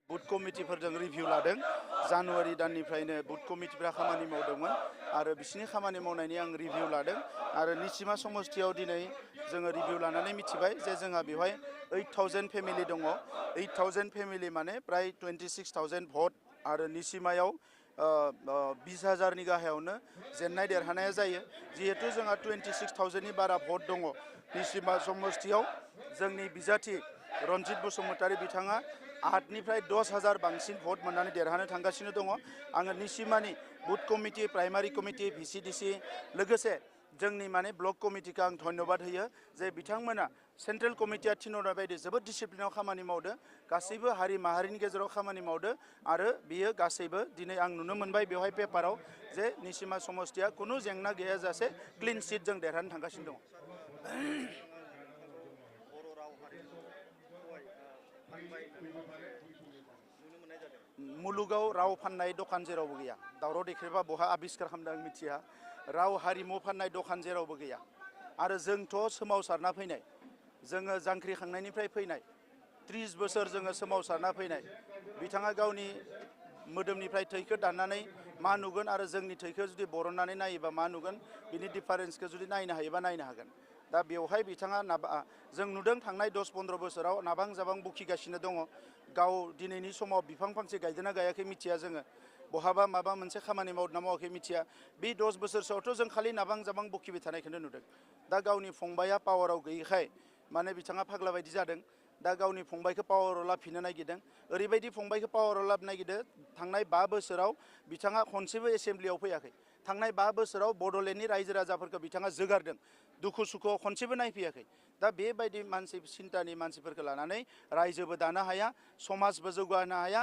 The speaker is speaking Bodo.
बुथ कमिटिफोरजों रिभिउ लादों जानुवारि दाननिफ्रायनो बुथ कमिटिफ्रा खामानि मावदोंमोन आरो बिसिनि खामानि मावनायनि आं रिभिउ लादों आरो निसिमा समस्थियाव दिनै जोङो रिभिउ लानानै मिथिबाय जे जोंहा बेवहाय 8000 फेमिलि दङ 8000 फेमिलि माने प्राय 26,000 भट आरो निसिमायाव 20,000 नि गाहायावनो जेननाय देरहानाया जायो जिहेतु जोंहा 26,000 नि बारा भट दङ निसिमा समस्थियाव जोंनि बिजाथि रनजित बसुमतारी बिथाङा 8निफ्राय 10,000 बांसिन भट मोननानै देरहानो थांगासिनो दङ आङो निसिमानि बुथ कमिटि प्राइमारि कमिटि भिसिडिसि लोगोसे जोंनि माने ब्लक कमिटिखौ आं धन्यबाद होयो जे बिथांमोना सेन्ट्रेल कमिटिया थिनहरनाय बायदि जोबोद डिसिप्लिनाव खामानि मावदो गासैबो हारि माहारिनि गेजेराव खामानि मावदो आरो बियो गासैबो दिनै आं नुनो मोनबाय बेवहाय पेपाराव जे निसिमा समस्थिया खुनु जेंना गैयाजासे क्लिन सिट जों देरहानो थांगासिनो दङ मुलुगाव राव फाननाय दखान जेरावबो गैया दावराव देख्रेबा बहा आबिस्कार खालामदों आं मिथिया राव हारिमु फाननाय दखान जेरावबो गैया आरो जोंथ' सोमावसारना फैनाय जोङो जांख्रिखांनायनिफ्राय फैनाय 30 बोसोर जोङो सोमावसारना फैनाय बिथाङा गावनि मोदोमनिफ्राय थैखौ दाननानै मा नुगोन आरो जोंनि थैखौ जुदि बरननानै नायोबा मा नुगोन बिनि डिफारेन्सखौ जुदि नायनो हायोबा नायनो हागोन दा बेवहाय बिथाङा जों नुदों थांनाय 10-15 बोसोराव नाबां जाबां बुखिगासिनो दङ गाव दिनैनि समाव बिफां फांसे गायदोंना गायाखै मिथिया जोङो बहाबा माबा मोनसे खामानि मावदोंना मावाखै मिथिया बे 10 बोसोरसोआवथ' जों खालि नाबां जाबां बुखिबाय थानायखौनो नुदों दा गावनि फंबाया पावाराव गैयैखाय माने बिथाङा फाग्ला बायदि जादों दा गावनि फंबायखौ पावाराव लाफिननो नागिरदों ओरैबायदि फंबायखौ पावाराव लाबोनो नागिरदों थांनाय 5 बोसोराव बिथाङा खनसेबो एसेम्ब्लियाव फैयाखै थांनाय 5 बोसोराव बड'लेण्डनि रायजो राजाफोरखौ बिथाङा जोगारदों दुखु सुखुआव खनसेबो नायफैयाखै दा बेबायदि मानसि सिन्तानि मानसिफोरखौ लानानै रायजोबो दानो हाया समाजबो जौगाहोनो हाया